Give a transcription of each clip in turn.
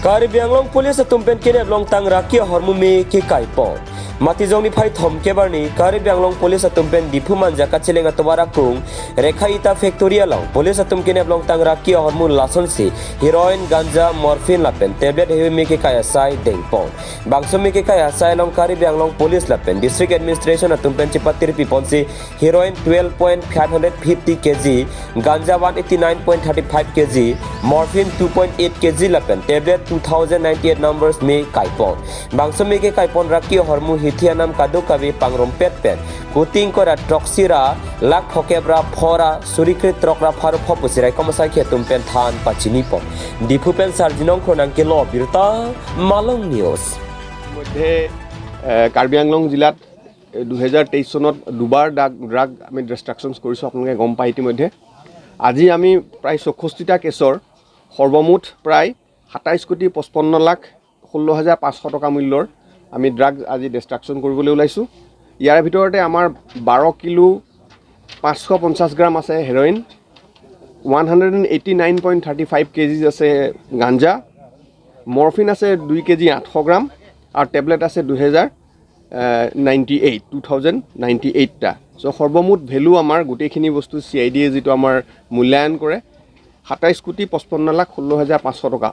Karbi Anglong police atumpen kene long tang raki hormumi ki kaipon. Matijong ni phai thom kebarni Karbi Anglong police atumpen Diphu manja kachilenga tobarakung Rekhaita factory along police atum kene long tang raki hormu lasonsi heroin ganja morphine lapen tablet heavy mi ki kaya sai dengpon. Bangsum mi ki kaya sai long Karbi Anglong police lapen district administration atumpen chipatir piponsi heroin 12.550 kg ganja 189.35 kg morphine 2.8 kg lapen tablet 2098 numbers me kaipon. Bangsum mi ki kaipon raki hormu hithianam kadukabi pangrom petpen kuting kora troxira lak phokebra phora surikrit trokra pharu phopusirai komsai khetumpen than pachinipon Diphupen sarjinong khonang ke lo birta Malong news. মধ্যে কাৰ্বি আংলং জিলাত 2023 চনত দুবাৰ drug আমি ডিষ্ট্ৰাকশ্যনছ কৰিছোঁ, আপোনালোকে গম পায় ইতিমধ্যে। আজি আমি প্ৰায় 64টা কেছৰ সৰ্বমুঠ প্ৰায় 27,55,16,500 টকা মূল্যৰ আমি ড্ৰাগ আজি ডিষ্ট্ৰাকশ্যন কৰিবলৈ ওলাইছোঁ। ইয়াৰ ভিতৰতে আমাৰ 12 কিলো 550 গ্ৰাম আছে হেৰইন, 189.35 কেজি আছে গাঞ্জা, মৰফিন আছে 2 কেজি 800 গ্ৰাম আৰু টেবলেট আছে 2098টা। চ' সৰ্বমুঠ ভেলু আমাৰ গোটেইখিনি বস্তু চি I ডিয়ে যিটো আমাৰ মূল্যায়ন কৰে 27,55,16,500 টকা।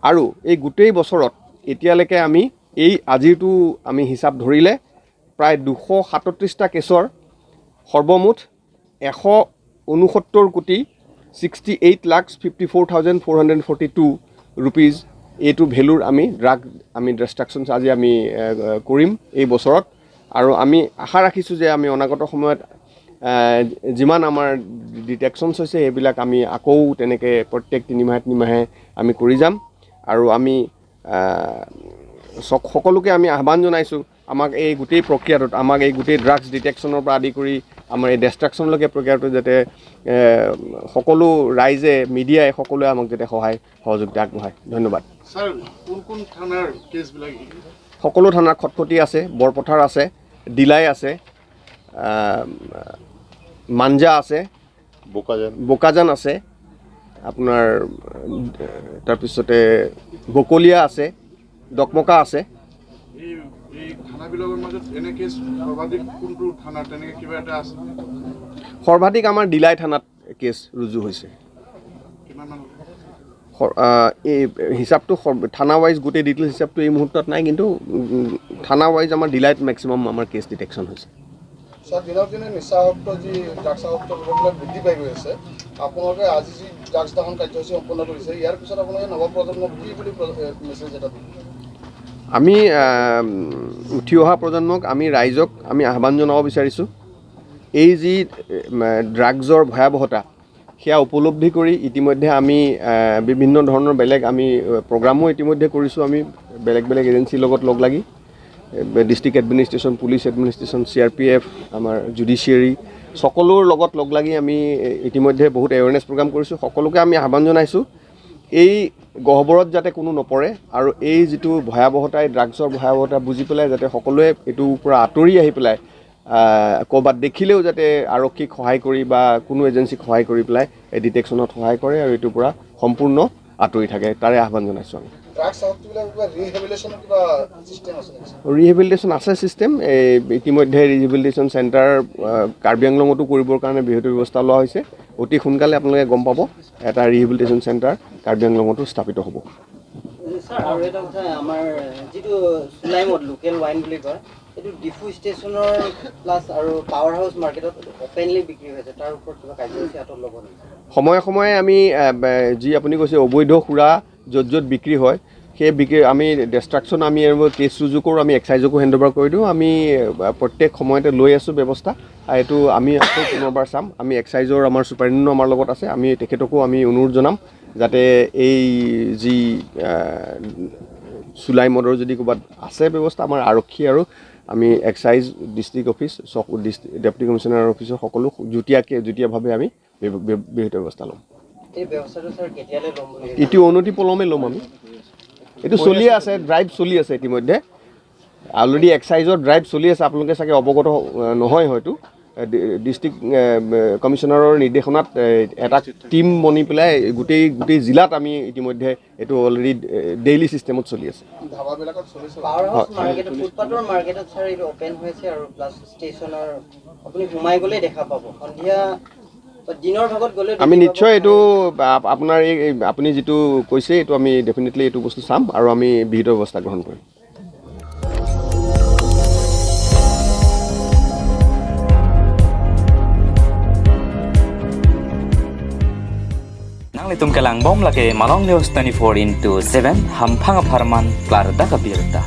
আৰু এই গোটেই বছৰত এতিয়ালৈকে আমি এই আজিৰটো আমি হিচাপ ধৰিলে প্ৰায় 237টা কেছৰ সৰ্বমুঠ 169 কোটি 68,54,442 ৰুপিজ এইটো ভেলুৰ আমি ড্ৰাগ আমি ডিষ্ট্ৰাকশ্যনছ আজি আমি কৰিম এই বছৰত। আৰু আমি আশা ৰাখিছোঁ যে আমি অনাগত সময়ত যিমান আমাৰ ডিটেকশ্যনছ হৈছে সেইবিলাক আমি আকৌ তেনেকৈ প্ৰত্যেক তিনিমাহে তিনিমাহে আমি কৰি যাম। আৰু আমি সকলোকে আমি আহ্বান জনাইছোঁ আমাক এই গোটেই প্ৰক্ৰিয়াটোত, আমাক এই গোটেই ড্ৰাগছ ডিটেকশ্যনৰ পৰা আদি কৰি আমাৰ এই ডেষ্ট্ৰাকশ্যনলৈকে প্ৰক্ৰিয়াটো যাতে সকলো ৰাইজে, মিডিয়াই সকলোৱে আমাক যাতে সহায় সহযোগিতা আগবঢ়ায়। ধন্যবাদ। ছাৰ, কোন কোন থানাৰ কেছবিলাক? সকলো থানাৰ খটখটি আছে, বৰপথাৰ আছে, ডিলাই আছে, মাঞ্জা আছে, বোকাজান আছে আপোনাৰ, তাৰপিছতে বকলীয়া আছে, ডকমকা আছে। এই থানাবিলাকৰ মাজত এনে কেছ সৰ্বাধিক কোনটো থানাৰ তেনেকৈ কিবা এটা আছে? সৰ্বাধিক আমাৰ ডিলাই থানাত কেছ ৰুজু হৈছে। এই হিচাপটো থানা ৱাইজ গোটেই ডিটেইলছ হিচাপটো এই মুহূৰ্তত নাই, কিন্তু থানা ৱাইজ আমাৰ ডিলাইত মেক্সিমাম আমাৰ কেছ ডিটেকশ্যন হৈছে। ছাৰ, দিনক দিনে নিচাসক্ত যি ড্ৰাগছাসক্ত লোকবিলাক বৃদ্ধি পাই গৈ আছে, আপোনালোকে আজি যি ড্ৰাগছ দহন কাৰ্যসূচী সম্পন্ন কৰিছে, ইয়াৰ পিছত আপোনালোকে নৱপ্ৰজন্মক কি বুলি মেছেজ এটা দিব? আমি উঠি অহা প্ৰজন্মক, আমি ৰাইজক আমি আহ্বান জনাব বিচাৰিছোঁ, এই যি ড্ৰাগছৰ ভয়াৱহতা সেয়া উপলব্ধি কৰি ইতিমধ্যে আমি বিভিন্ন ধৰণৰ বেলেগ আমি প্ৰগ্ৰামো ইতিমধ্যে কৰিছোঁ। আমি বেলেগ বেলেগ এজেঞ্চিৰ লগত লগ লাগি district administration, police administration, C R P F, আমাৰ জুডিচিয়াৰী সকলোৰ লগত লগ লাগি আমি ইতিমধ্যে বহুত এৱেৰনেছ প্ৰগ্ৰাম কৰিছোঁ। সকলোকে আমি আহ্বান জনাইছোঁ এই গহ্বৰত যাতে কোনো নপৰে আৰু এই যিটো ভয়াৱহতা, এই ড্ৰাগছৰ ভয়াৱহতা বুজি পেলাই যাতে সকলোৱে এইটোৰ পৰা আঁতৰি আহি পেলাই ক'ৰবাত দেখিলেও যাতে আৰক্ষীক সহায় কৰি বা কোনো এজেঞ্চিক সহায় কৰি পেলাই এই ডিটেকশ্যনত সহায় কৰে আৰু এইটোৰ পৰা সম্পূৰ্ণ আঁতৰি থাকে, তাৰে আহ্বান জনাইছোঁ আমি। ৰিহেবিলিটেশ্যন আছে ছিষ্টেম, এই ইতিমধ্যে ৰিহেবিলিটেশ্যন চেণ্টাৰ কাৰ্বি আংলঙতো কৰিবৰ কাৰণে বৃহৎ ব্যৱস্থা লোৱা হৈছে। অতি সোনকালে আপোনালোকে গম পাব এটা ৰিহেবিলিটেশ্যন চেণ্টাৰ কাৰ্বি আংলঙতো স্থাপিত হ'ব। ছাৰ, আৰু এটা কথা, আমাৰ যিটো চুলাই মদ, লোকেল ৱাইন বুলি কয়, এইটো ডিফু ষ্টেচনৰ প্লাছ আৰু পাৱাৰ হাউচ মাৰ্কেটত অপেনলি বিক্ৰী হৈছে, তাৰ ওপৰত কিবা কাৰ্যসূচী হাতত ল'ব নেকি? সময়ে সময়ে আমি যি আপুনি কৈছে অবৈধ সুৰা য'ত য'ত বিক্ৰী হয় সেই বিক্ৰী আমি ডেষ্ট্ৰাকশ্যন আমি কেছ ৰুজু কৰোঁ, আমি এক্সাইজকো হেণ্ড অভাৰ কৰি দিওঁ। আমি প্ৰত্যেক সময়তে লৈ আছোঁ ব্যৱস্থা। এইটো আমি আকৌ পুনৰবাৰ চাম। আমি এক্সাইজৰ আমাৰ ছুপাৰিণ্টেণ্ডেণ্টো আমাৰ লগত আছে, আমি তেখেতকো আমি অনুৰোধ জনাম যাতে এই যি চুলাই মদৰ যদি ক'ৰবাত আছে ব্যৱস্থা, আমাৰ আৰক্ষী আৰু আমি excise district office, deputy commissioner অফিচৰ সকলো যুটীয়াভাৱে আমি বিহিত ব্যৱস্থা ল'ম। এইটো অনতি পলমে ল'ম আমি। এইটো চলিয়ে আছে, ড্ৰাইভ চলি আছে ইতিমধ্যে, অলৰেডি এক্সাইজৰ ড্ৰাইভ চলি আছে, আপোনালোকে চাগে অৱগত নহয় হয়তো। ডিষ্ট্ৰিক্ট কমিশ্যনাৰৰ নিৰ্দেশনাত এটা টীম বনি পেলাই গোটেই গোটেই জিলাত আমি ইতিমধ্যে এইটো অলৰেডি ডেইলি ছিষ্টেমত চলি আছে। ধাবাবিলাকত চলিছে। পাৱাৰ হাউচ মাৰ্কেটত, ফুটপাথৰ মাৰ্কেটত ছাৰ এইটো অ'পেন হৈছে আৰু প্লাছ ষ্টেচনৰ আপুনি সোমাই গ'লেই দেখা পাব, সন্ধিয়া বা দিনৰ ভাগত গ'লে আমি নিশ্চয় এইটো আপোনাৰ এই আপুনি যিটো কৈছে এইটো আমি ডেফিনেটলি এইটো বস্তু চাম আৰু আমি বিহিত ব্যৱস্থা গ্ৰহণ কৰিম। Nang litum kalang bom lake Malong News 24x7 hampang farman klar da kabirta.